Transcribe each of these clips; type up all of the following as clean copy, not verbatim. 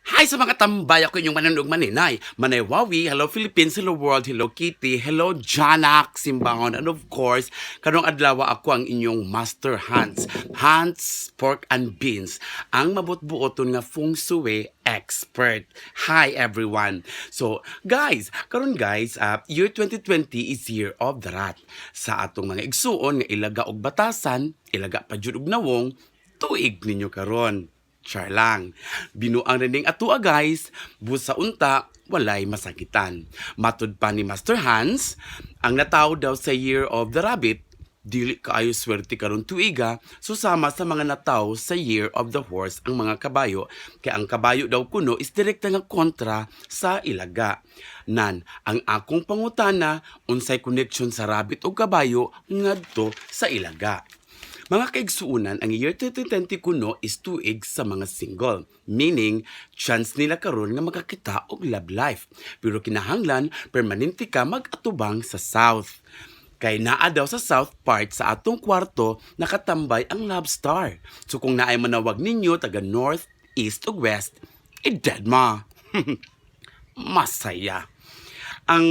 Hi sa mga tambay, ako inyong manonog maninay. Manay Wawi, hello Philippines, hello world, hello Kitty, hello Janak Simbangon, and of course, karong adlaw ako ang inyong Master Hans. Hans Pork and Beans, ang mabutbuoton nga feng shui expert. Hi everyone. So, guys, karon guys, year 2020 is year of the rat. Sa atong mga igsuon nga ilaga og batasan, ilaga pa jud og nawong, tuig ninyo karon. Char lang. Binuang rin atua guys, busa unta, walay masakitan. Matud pa ni Master Hans, ang natawo daw sa year of the rabbit, dili kaayo swerte karon tuiga, susama sa mga nataw sa year of the horse, ang mga kabayo, kay ang kabayo daw kuno is direkta nga kontra sa ilaga. Nan, ang akong pangutana, unsay connection sa rabbit o kabayo ngadto sa ilaga? Mga kaigsuunan, ang year 2020 kuno is tuig sa mga single. Meaning, chance nila karon nga makakita og love life. Pero kinahanglan, permanente ka mag-atubang sa south. Kay naa daw sa south part sa atong kwarto nakatambay ang love star. So kung naay manawag ninyo taga north, east ug west, i-dead ma. Masaya. Ang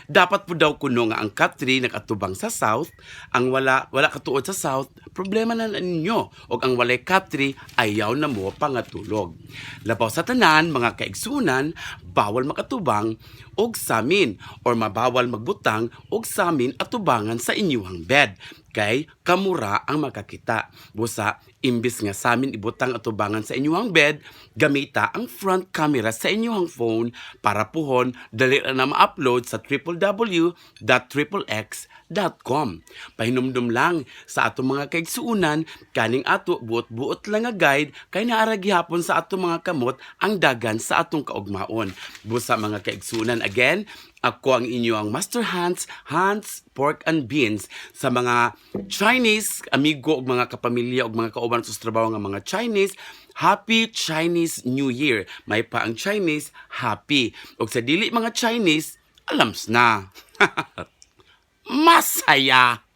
dapat po daw kuno nga ang cat 3 nakatubang sa south, ang wala wala katuod sa south, problema na ninyo. Og ang walay cat 3, ayaw na mo pangatulog. Labaw sa tanan, mga kaigsunan, bawal makatubang og samin or mabawal magbutang og samin atubangan sa inyuhang bed kay kamura ang makakita. Busa, imbis nga samin ibutang atubangan sa inyuhang bed, gamita ang front camera sa inyuhang phone para puhon dali ra na ma-upload sa www.xxx.com. Pahinumdum lang sa atong mga kaigsuunan, kaning ato buot-buot lang nga guide kay naara gihapon sa atong mga kamot ang dagan sa atong kaugmaon. Busa mga kaigsuunan, again, ako ang inyo ang Master Hans, Hans Pork and Beans. Sa mga Chinese amigo ug mga kapamilya ug mga kauban sa trabaho nga mga Chinese, Happy Chinese New Year. May pa ang Chinese, happy. Ug sa dili mga Chinese, alams na. Masaya!